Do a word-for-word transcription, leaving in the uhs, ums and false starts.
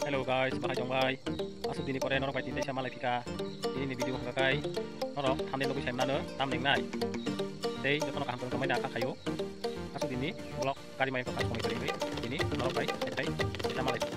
Hello guys, bahai tong bai. Asuk dini pore norok bai tinta isa malai phika. Ini ni video hwnkha kai norok thumbnail nugwi sai mano tam ning nai. Tei jotono kaham tong tongmai na kha khayo. Asuk dini vlog kari mai kha komai kari ini norok bai sai sai isa malai.